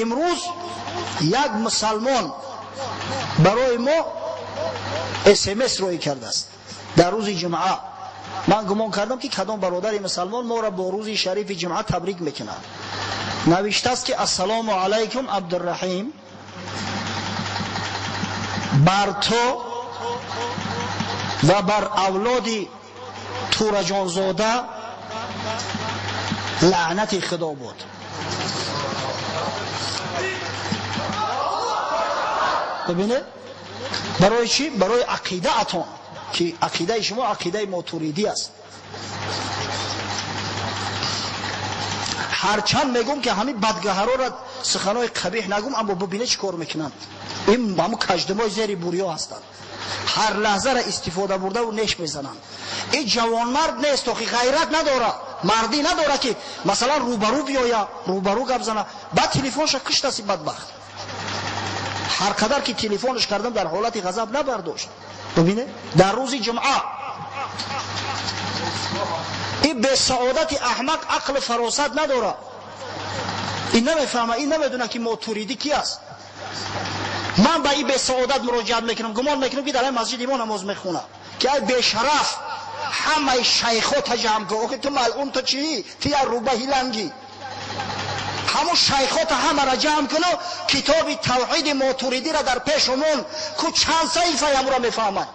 Имрӯз як мусалмон барои мо СМС рӯй кардааст дар рӯзи ҷумъа. Ман гумон кардам, ки кадом бародари мусалмон моро бо рӯзи шарифи ҷумъа табрик мекунад. Навиштааст, ки ассалому алайкум, Абдурраҳим, бар ту ва бар авлоди Тураҷонзода лаънати Худо буд. Бибинед, барои чӣ? Барои ақидаатон, ки ақидаи шумо ақидаи мотуридӣ аст. Ҳарчанд мегӯм, ки ҳамин бадгаҳароро суханои қабеҳ нагӯм, аммо бибинед, чӣ кор мекунанд. Ин ҳамун каждумои зери бурё ҳастанд, ҳар лаҳзаро истифода бурдаву неш мезананд. Ин ҷавонмард нест, охи ғайрат надора, мардӣ надора, ки масалан рӯбарӯ биёя, рӯбарӯ гап зана. Баъд телефонша киштаси бадбахт. Ҳар қадар ки телефонш кардам, дар ҳолати ғазаб набардошт. Бибинед, дар рӯзи ҷумъа ин бесаодати аҳмақ ақлу фаросат надора, ин намефаҳма, ин намедона, ки мотуридӣ ки аст. Ман ба ин бесаодат муроҷиат мекунам, гумон мекунам, ки дар ин масҷиди мо намоз мехонад, ки ай бешараф, ҳамаи шайхота ҷамъ кун. Охи ту малъун, ту чӣ? Ту як рӯбаҳи лангӣ. Ҳамун шайхота ҳамаро ҷамъ куну китоби тавҳиди мотуридиро дар пешумон ку, чанд саҳифаи ҳамуро мефаҳманд.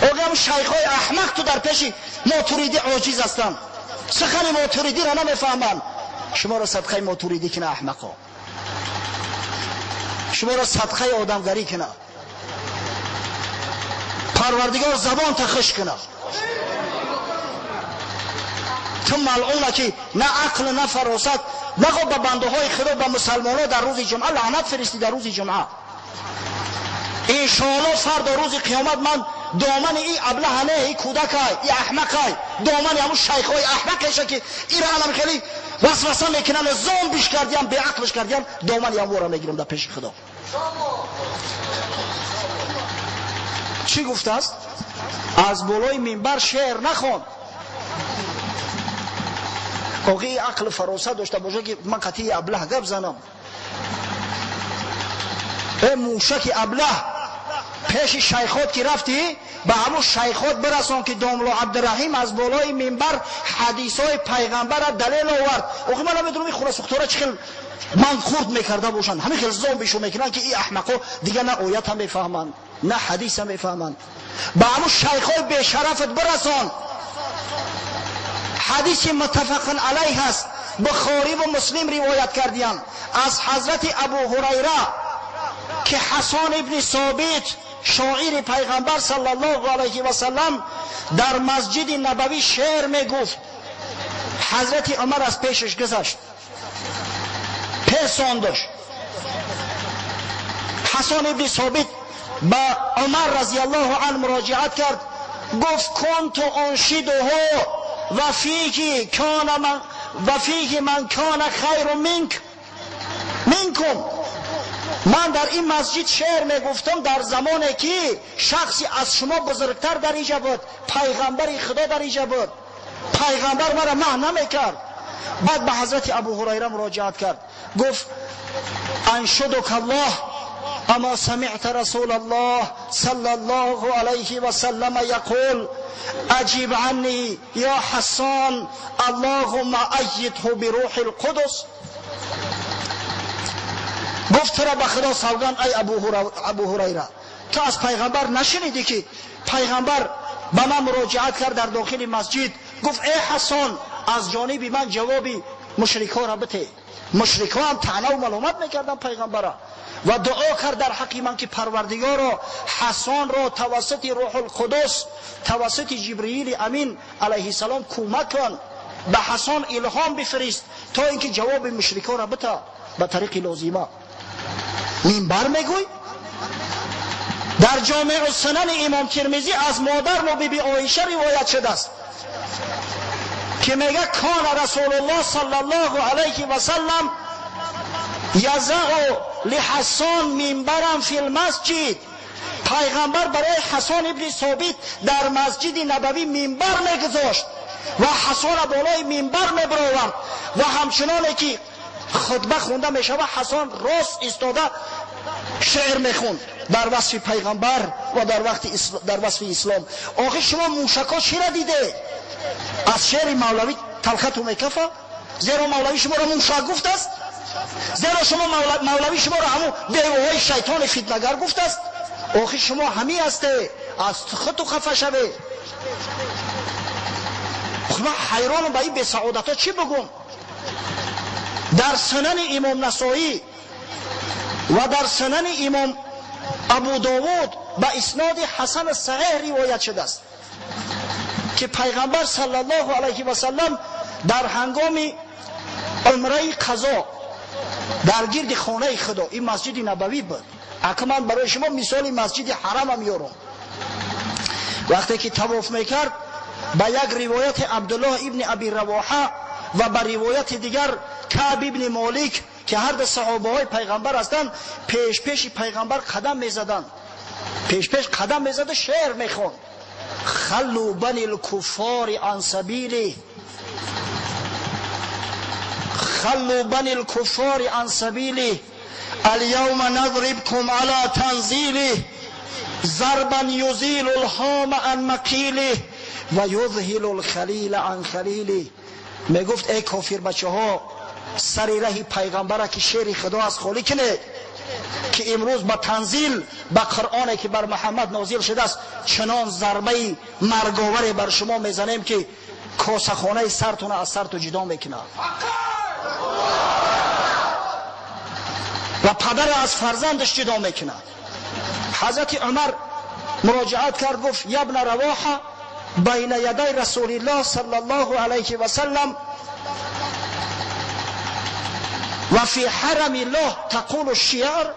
Охи ҳамун шайхҳои аҳмақ ту дар пеши мотуридӣ оҷиз ҳастанд, сухани мотуридиро намефаҳманд. Шуморо садқаи мотуридӣ кина, аҳмақо, шуморо садқаи одамгарӣ кина, Парвардигор забонта хушк кина. Ту малъуна, ки на ақл, на фаросат нахо, ба бандаҳои Худо, ба мусалмонҳо дар рӯзи ҷумъа лаънат фиристӣ. Дар рӯзи ҷумъа иншоалло фардо рӯзи қиёмат ман домани и аблаҳа не, и кӯдакай, и аҳмақай, домани ҳамун шайхҳои аҳмақеша, ки ира алам хеле васваса мекунанд, зомбиш кардиям, беақлш кардиям, домани ҳамвора мегирам дар пеши Худо. Чӣ гуфтааст? Аз болои минбар шеър нахон. Оғи ақлу фаросат дошта боша, ки ман қатъи аблаҳ гап занам. Э мушаки аблаҳ, пеши шайхот ки рафтӣ, ба ҳамун шайхот бирасон, ки домло Абдураҳим аз болои минбар ҳадисҳои пайғамбарра далел овард. Охи ман намедонам, ин хурасухтора чӣ хел ман хурд мекарда бошанд, ҳамин хел зомбишу мекунанд, ки ин аҳмақо дигар на оята мефаҳманд, на ҳадиса мефаҳманд. Ба ҳамун шайхҳои бешарафат бирасон, ҳадиси муттафақун алайҳ аст, Бухориву Муслим ривоят кардиянд аз ҳазрати Абу Ҳурайра, ки Ҳасан ибни Собит, шоири пайғамбар саллаллоҳу алайҳи васаллам, дар масҷиди Набавӣ шеър мегуфт. Ҳазрати Умар аз пешаш гузашт, песондаш. Ҳасан ибни Собит ба Умар разияллоҳу анҳу муроҷиат кард, гуфт: кунту уншидуҳу ва фиҳи кана ман ва фиҳи ман кана хайру минк минкум. Ман дар ин масҷид шеър мегуфтам дар замоне, ки шахси аз шумо бузургтар дар инҷа буд, пайғамбари Худо дар инҷа буд, пайғамбар мара маҳ намекард. Баъд ба ҳазрати Абу Ҳурайра муроҷиат кард, гуфт: аншудука Аллоҳ, ама самиъта расул Аллоҳ саллаллоҳу алайҳи васаллама яқул: аҷиб анни ё Ҳассон, аллоҳумма айидҳу бирӯҳи лқудус? Гуфт: тура ба Худо савганд, ай Абу Ҳурайра, ту аз пайғамбар нашунидӣ, ки пайғамбар ба ман муроҷиат кард дар дохили масҷид, гуфт: э Ҳассон, аз ҷониби ман ҷавоби мушрикҳоро бите? Мушрикҳо ҳам таънаву маломат мекарданд пайғамбара. Ва дуо кард дар ҳаққи ман, ки Парвардигоро, Ҳасонро тавассути Рӯҳулқудус, тавассути Ҷибриили Амин алайҳиссалом кӯмак кун, ба Ҳасон илҳом бифирист, то ин ки ҷавоби мушрикҳоро бита ба тариқи лозима. Минбар мегӯй? Дар Ҷомеъу Сунани имом Тирмизӣ аз модармо биби Оиша ривоят шудааст, ки мега: кана Расулуллоҳ саллаллоҳу алайҳи васаллам язау лиҳассон минбаран фил масҷид. Пайғамбар барои Ҳасан ибни Собит дар масҷиди Набавӣ минбар мегузошт ва Ҳасона болои минбар мебаровард ва ҳамчуноне ки Хутба хонда мешава, Ҳасан рост истода шеър мехонд дар васфи пайғамбар ва дар васфи ислом. Охир шумо мушакҳо чира диде? Аз шеъри Мавлавӣ талхату мекафа? Зеро Мавлавӣ шуморо мушак гуфтааст? Зеро шумо Мавлавӣ шуморо ҳамун бевоҳои шайтони фитнагар гуфтааст? Охир шумо ҳамӣ ҳасте, аз худту хафа шаве. Ман ҳайронам ба ин бесаодатҳо чӣ бигӯм? Дар сунани имом Насоӣ ва дар сунани имом Абу Довуд ба исноди ҳасан саҳеҳ ривоят шудааст ки пайғамбар саллаллоҳу алайҳи васаллам дар ҳангоми умраи қазо дар гирди хонаи Худо, ин масҷиди Набавӣ буд, ака ман барои шумо мисоли масҷиди ҳарамам меёрам, вақте ки тавоф мекард ба як ривояти Абдуллоҳ ибни Аби Равоҳа ва ба ривояти дигар Каъб ибни Молик ки ҳар ду саҳобаҳои пайғамбар ҳастанд, пеш-пеши пайғамбар қадам мезаданд, пеш-пеш қадам мезаду шеър мехонд: халлу бани лкуффори ан сабили, халлу бани лкуффори ан сабили, اليوم نضربكم على تنزيله ضربا يزيل الهام عن مقيله ويذهل الخليل عن خليله. میگفت ای کافر بچه ها، سر ره پیغمبره که شعر خدا از خالی کنه که امروز با تنزیل با قرآنی که بر محمد نازل شده است چنان ضربه مرگاور بر شما میزنیم که کاسه سرتون از سرتون جدا میکنه و پدر از فرزندش جدا میکنه. حضرت عمر مراجعت کرد، گفت یبن رواحه بین یدی رسول الله صلی الله علیه و سلم و فی حرم الله تقول الشعر.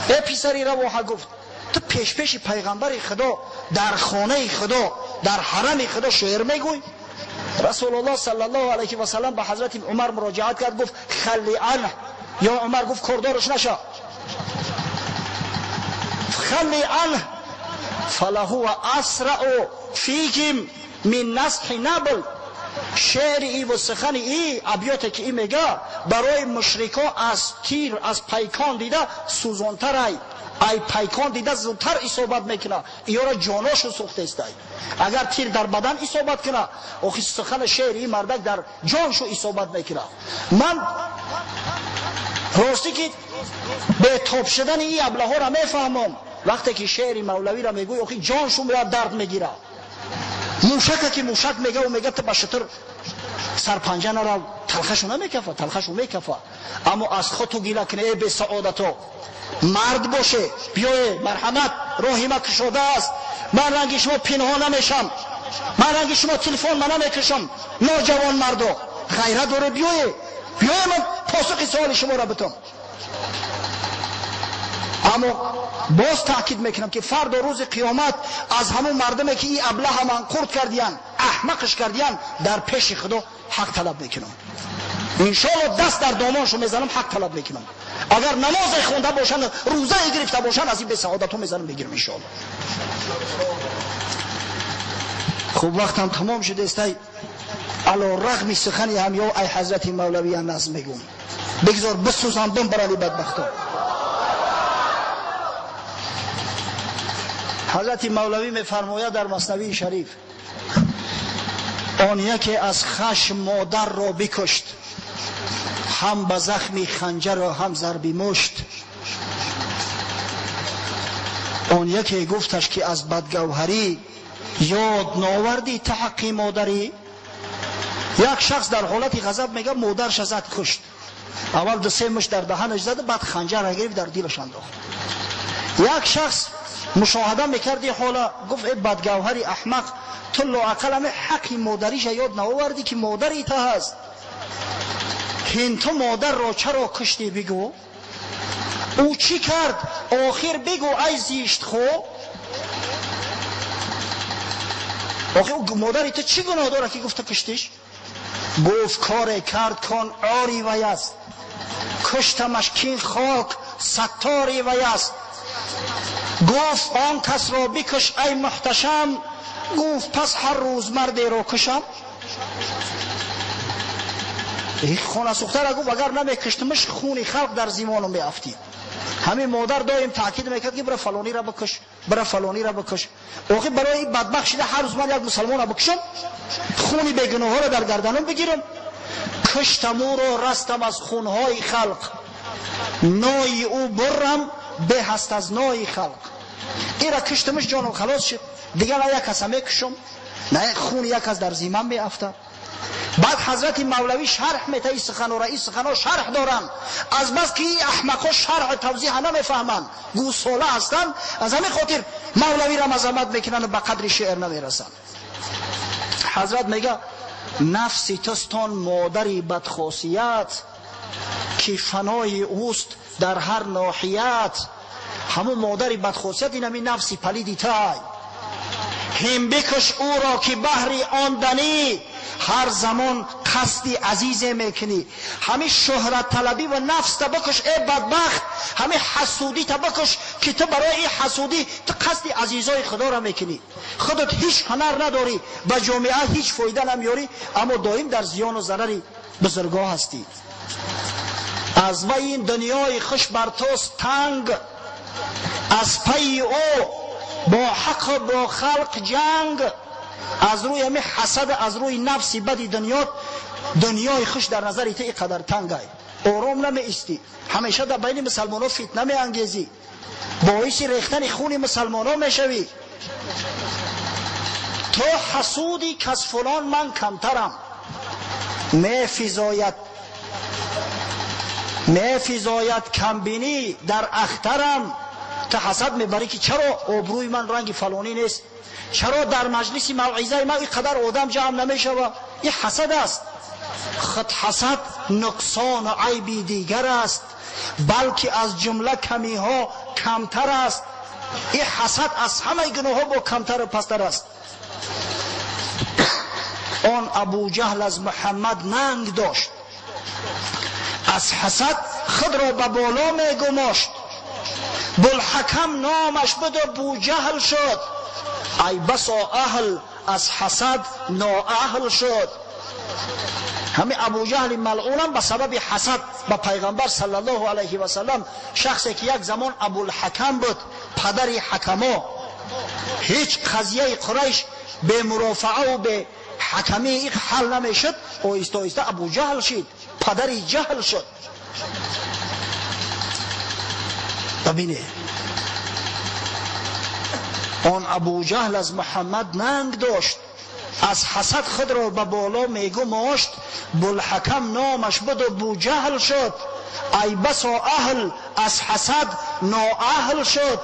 ای پسری رواحه، گفت تو پیش پیش پیغمبر خدا در خانه خدا در حرم خدا شعر میگوی؟ رسول الله صلی الله علیه و سلم به حضرت عمر مراجعت کرد، گفت خلی عنه. یا عمر گفت کردارش نشا، خلی عنه فلهو اسرع فیکم من نصح نبل. شعر ای و سخن ای، ابیاتی که ای میگه برای مشرکا از تیر از پیکان دیده سوزانتر، ای پیکان دیده زودتر اصابت میکنه، ایارا جاناشو سوخته است. اگر تیر در بدن اصابت کنه، آخی سخن شعر ای مردک در جانشو اصابت میکنه. من راستی که به تاب شدن این ابله ها را میفهمم، وقتی که شعر مولوی را میگوی آخی جانشو میاد درد میگیره. موشکه که موشک میگه و میگه تو به شتر سرپنجه نرو، تلخشو نمیکفه، تلخشو میکفه. اما از خود تو گیله کنه ای بی‌سعادتو، مرد باشه بیای مرحمت، راهی ما کشاده است، من رنگ شما پنهان نمیشم، من رنگ شما تلفن من نمیکشم، ناجوان مردو غیره داره، بیای بیای من پاسخ سوال شما را بتم. اما باز تاکید میکنم که فردا روز قیامت از همون مردمی که این ابله من قرد کردیان، احمقش کردیان، در پیش خدا حق طلب میکنم. انشالله دست در دامانشو میزنم، حق طلب میکنم. اگر نماز خونده باشن، روزه گرفته باشن، از این به سعادتو میزنم میگیرم انشالله. خب وقتم تمام شده است. علی رغم سخنی هم یا ای حضرت مولوی هم نظم میگم، بگذار بسوزم بم برای بدبختا. حضرت مولوی میفرماید در مثنوی شریف: آن یکی از خشم مادر را بکشت، هم به زخم خنجر و هم ضرب مشت. آن یکی گفتش که از بدگوهری یاد ناوردی تحقی مادری. یک شخص در حالت غضب میگه مادرش زد کشت، اول دو سه مشت در دهنش زد، بعد خنجر را گرفت در دلش انداخت. یک شخص مشاهده میکردی حالا، گفت ای بدگوهری احمق، تو لااقل همه حق مادریش یاد نآوردی که مادری تا هست. هین تو مادر را چرا کشتی بگو؟ او چی کرد آخر بگو ای زیشت خو؟ آخر مادری تو چی گناه داره که گفت کشتیش؟ گفت کار کرد کان آری وی است، کشتمش کین خاک ستاری وی است. گفت آن کس را بکش ای محتشم، گفت پس هر روز مردی را کشم. Хона сӯхтара гуфт, агар намекуштимаш, хуни халқ дар зимону меафтид. Ҳамин модар доим таъкид мекард, ки бира фалониро бикуш, бира фалониро бикуш. Охир барои ин бадбахт шида ҳар рӯз ман як мусалмонро бикушам, хуни бегуноҳҳоро дар гарданам бигирам. Куштам ӯро, растам аз хунҳои халқ, нои ӯ бурам, беҳ аст аз нои халқ. Ира куштамаш, ҷоном халос шуд. Дигар на як каса мекушам, на хуни як кас дар зимам меафтад. Баъд ҳазрати Мавлавӣ шарҳ мета ин суханора, ин суханҳо шарҳ доранд. Аз бас ки ин аҳмақҳо шарҳу тавзеҳа намефаҳманд, гӯсола ҳастанд, аз ҳамин хотир Мавлавиро мазаммат мекунанд ва ба қадри шеър намерасанд. Ҳазрат мега, нафси тустон модари бадхосият, ки фанои ӯст дар ҳар ноҳият. Ҳамун модари бадхосият ин ҳамин нафси палиди тай. Ҳим бикуш ӯро, ки баҳри он данӣ ҳар замон қасди азизе мекунӣ. Ҳамин шӯҳратталабӣ ва нафста бикуш, э бадбахт, ҳамин ҳасудита бикуш, ки ту барои ин ҳасудӣ ту қасди азизои худоро мекунӣ. Худат ҳеҷ ҳунар надорӣ, ба ҷомеа ҳеҷ фоида намеёрӣ, аммо доим дар зиёну зарари бузургоҳ ҳастӣ. Аз вай ин дунёи хуш бар туст танг, аз пайи ӯ бо ҳаққу бо халқ ҷанг. Аз рӯи ҳамин ҳасад, аз рӯи нафси бади дунё, дунёи хуш дар назари ту ин қадар тангай. Ором намеистӣ, ҳамеша дар байни мусалмонҳо фитна меангезӣ, боиси рехтани хуни мусалмонҳо мешавӣ. То ҳасуди кас фулон ман камтарам, мефизояд камбинӣ дар ахтарам. Ту ҳасад мебарӣ, ки чаро обрӯи ман ранги фалонӣ нест, чаро дар маҷлиси мавъизаи ман ин қадар одам ҷамъ намешавад. Ин ҳасад аст. Худ ҳасад нуқсону айби дигар аст, балки аз ҷумла камиҳо камтар аст. Ин ҳасад аз ҳамаи гуноҳҳо бо камтару пасттар аст. Он Абуҷаҳл аз Муҳаммад нанг дошт, аз ҳасад худро ба боло мегумошт. Булҳакам номаш буду Буҷаҳл шуд, ай басо аҳл аз ҳасад ноаҳл шуд. Ҳамин Абуҷаҳли малъунам ба сабаби ҳасад ба пайғамбар саллаллоҳу алайҳи васаллам, шахсе ки як замон Абулҳакам буд, падари ҳакамо, ҳеҷ қазияи Қурайш бе мурофааву бе ҳакамии ин ҳал намешуд, оҳиста оҳиста Абуҷаҳл шид, падари ҷаҳл шуд. Бибинед, он Абуҷаҳл аз Муҳаммад нанг дошт, аз ҳасад худро ба боло мегумошт. Булҳакам номаш буду Буҷаҳл шуд, ай басо аҳл аз ҳасад ноаҳл шуд.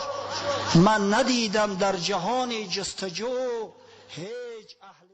Ман надидам дар ҷаҳони ҷустуҷӯ ҳеҷ аҳли